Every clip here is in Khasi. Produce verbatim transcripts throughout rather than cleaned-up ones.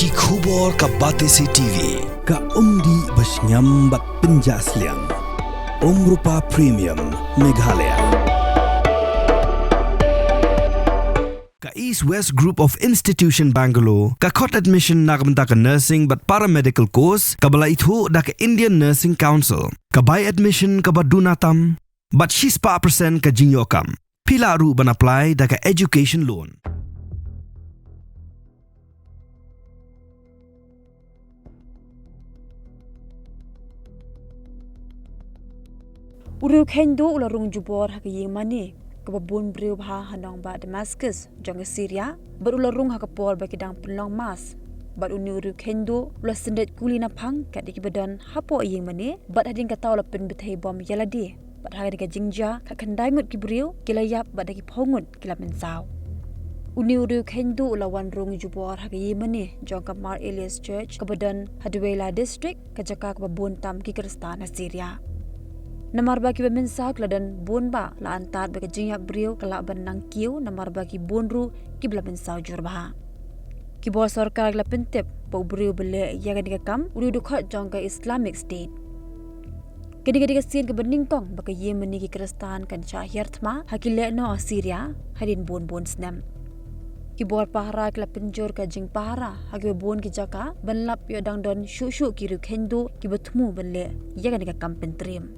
Ki khubor ka Batesi T V. Ka umdih ba shngiam bad pynjah sliang. Umrupa Premium, Meghalaya. Ka East West Group of Institution Bangalore ka khot admission na ka bynta ka nursing bad paramedical course kaba la ithuh da ka Indian Nursing Council. Ka bai admission kaba duna tam bad shispah percent ka jingïoh kam. Phi lah ruh ban apply da ka education loan. U riewkhein duh u la rung jubor ha ka ïing mane kaba bun briew bha ha nongbah Damascus jong ka Syria, bad u la rung ha ka por ba ki dang pynlong mass. Bad une u riewkhein duh u la sendit kuli na phang kat ïa kiba don hapoh ïing mane, bad hadien kata u la pynbthei bom ïa lade. Bad ha kane ka jingjia, khatkhyndai ngut ki briew ki la ïap bad da ki phew ngut ki la mynsaw. Une u riewkhein duh u la wan rung jubor ha ka ïing mane jong ka Mar Elias Church kaba don ha Dweila District, ka jaka kaba bun tam ki Khristan ha Syria. Namar ba kiba mynsaw ki la don bun bha, la antad ba ka jingïap briew ka lah ban nang kiew namar ba ki bun ruh kiba la mynsaw jur bha. Ki bor sorkar ki la pyntip ba u briew ba leh ïa kane ka kam u dei u dkhot jong ka Islamic State. Kane ka dei ka sien kaba nyngkong ba ka ïing mane ki Khristan kan shah hiar thma ha ki lehnoh ha Syria hadien bun bun snem. Ki bor pahara ki la pynjur ka jingpahara ha kiba bun ki jaka ban lap ïoh dang don shuh shuh ki riewkhein duh kiba thmu ban leh ïa kane ka kam pyntriem.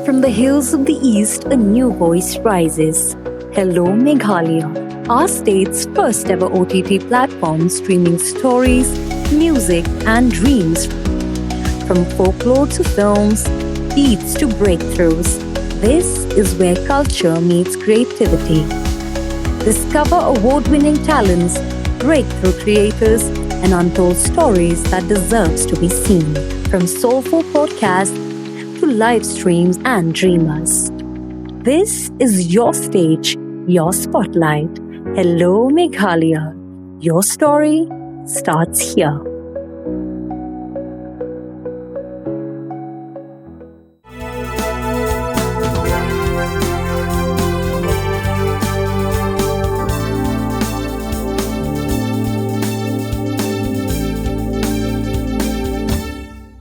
From the hills of the East, a new voice rises. Hello, Meghalaya, our state's first ever O T T platform streaming stories, music, and dreams. From folklore to films, beats to breakthroughs, this is where culture meets creativity. Discover award winning talents, breakthrough creators, and untold stories that deserves to be seen. From soulful podcasts to live streams and dreamers. This is your stage, your spotlight. Hello, Meghalaya. Your story starts here.